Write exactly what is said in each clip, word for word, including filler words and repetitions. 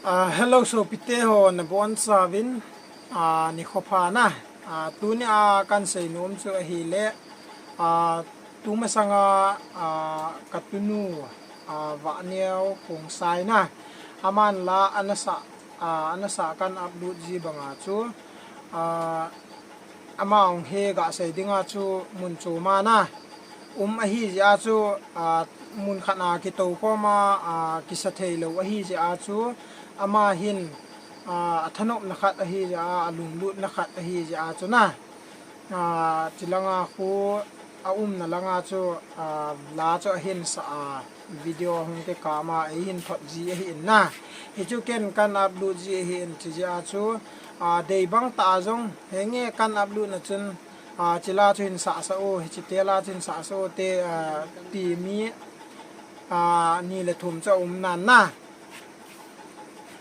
Ah, hello, sopite ho, nabonchauvin, ah, nikho pha na. Ah, tunia kahin seinom chu ahile, ah, tumasanga, ah, katunu, ah, Vahneo Khongsai na. Aman la anasah, ah, anasah kahin upload ji banga chu, ah, ama hung hi gasei dinga chu mun chom a na um ahi jeh a chu, ah, mun khat a kitoukhom a, ah, kisa theilou ahi jeh a chu, ama hin, ah, athanopna khat ahi jeh a, alunglutna khat ahi jeh a chu na. Ah, chilanga khu aumna langa chu, ah, la chu ahin sah a, video hung kikam a, eihin thot ji ahin na. Hichu ken kahin upload ji ahin, chijeh a chu, ah, deibang tah a jong, henge kahin upload na chun, ah, chila chu hin sahsah o, hiche tela chu hin sahsah o te, ah, ti mi, ah, ni le thum chu aum nan na.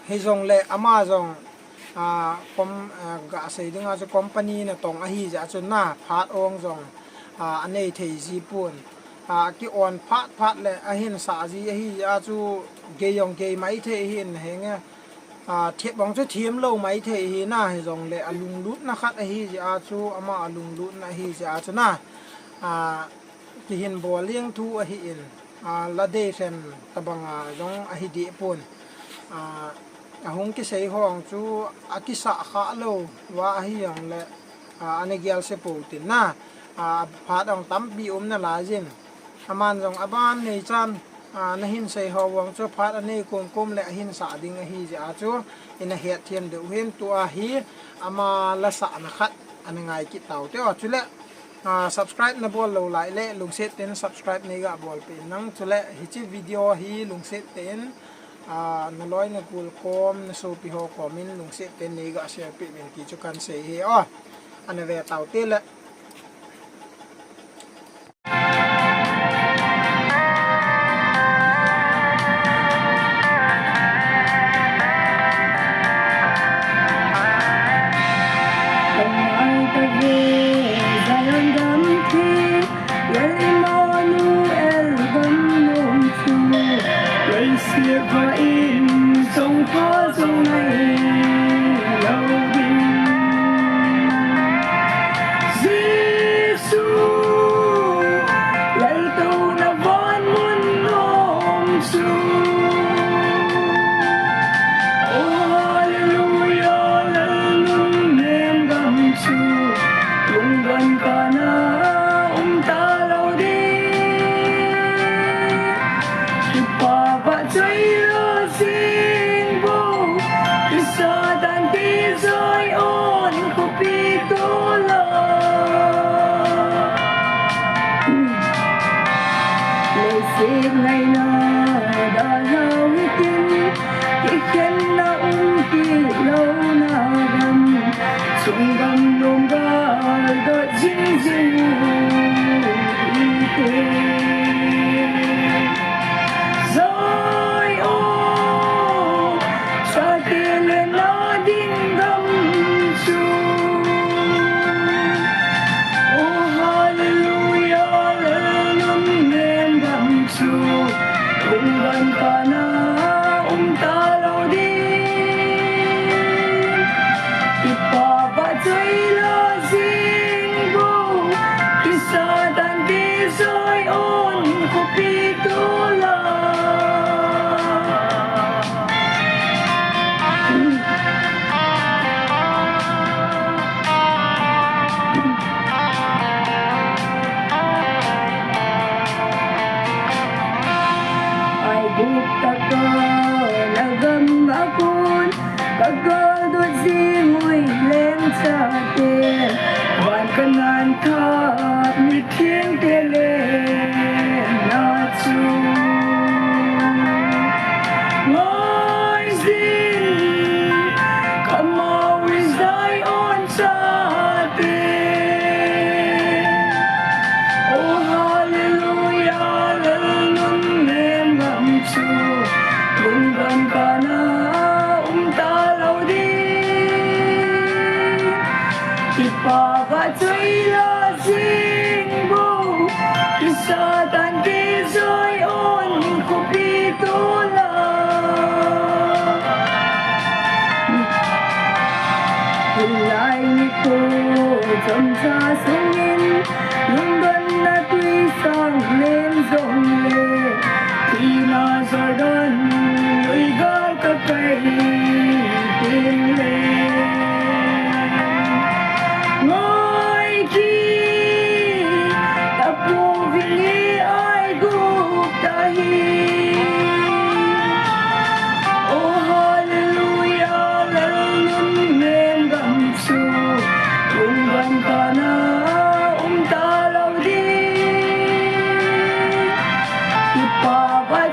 Hijongle ama jong, ah, kom, ah, gasei dinga chu company natong ahi jeh a chu na, phat ong jong, ah, anei thei ji pon. Ah, ki-on phat phat le ahin sah ji ahi jeh a chu, gei jong gei maithei ahin, henge, ah, them bang chu them lou maithei ahi na, hijongle alunglutna khat ahi jeh a chu, ama alunglutna ahi jeh a chu na, ah, kihin bol leng thu ahin, ah, la deilhen tabanga jong ahi deh pon. Ah, ahung kisei ho chu akisah khah lou va ahi jongle, ah, ana gel se pou tin na, ah, phat ong tampi um nalai jin. Aman jong aban neichan, ah, nahin sei ho vang chu phat anei komkom le ahin sah ding ahi jeh a chu, ina hetthem diu hin, tua hi ama lasahna khat ana ngai kit tau te o. Chule, ah, subscribe nabol lou lai le lungset tah in subscribe neiga bolpeh in lang, chule hiche video hi lungset tah in, ah, naloi nagol kom, nasopi ho kom in lungset tah in neiga share peh uvin ti chu kahin sei hi o. Ana ve tau te le. Kangai ta ve Zion gam theng, Lal Immanuel gam nom chu, leiset va in song pha song nai lou ding. Jesu, laltouna van mun nom chu. Oh, hallelujah, Lal nunnem gam chu, lungdon kana um talou ding. Kipah vahchoi lou jing bou, Christa Satan ti Zion khopi tol'a. Leiset ngaina dalhau hitin, kikhenna um kit louna gam, chung gam nom gal dot jing jing u hite. Zion, chate le na ding gam chu. Oh, hallelujah, Lal nunnem gam chu, lungdon kana um talou ding. Kipah vahchoi lou jing bou, Christa Satan ti Zion khopi tol'a. Aigupta ka na gam a kon, ka gal dot jing u hi lengchate, van Kanan thah mithengte lenna chu. Ngai jing, ka mou hi Zion chate. Oh, hallelujah, Lal nunnem gam chu, lungdon kana um talou ding. Kipah vahchoi lou jing bou, Christa Satan ti Zion khopi tol'a. Chomcha sungin lungdonna tui sang len jongle, thina Jordan lui gal kakai tengle, ngoi kit tapouvin Aigupta hi. Oh, hallelujah, Lal lenggam chu lungdon kana um talou ding. Kipah a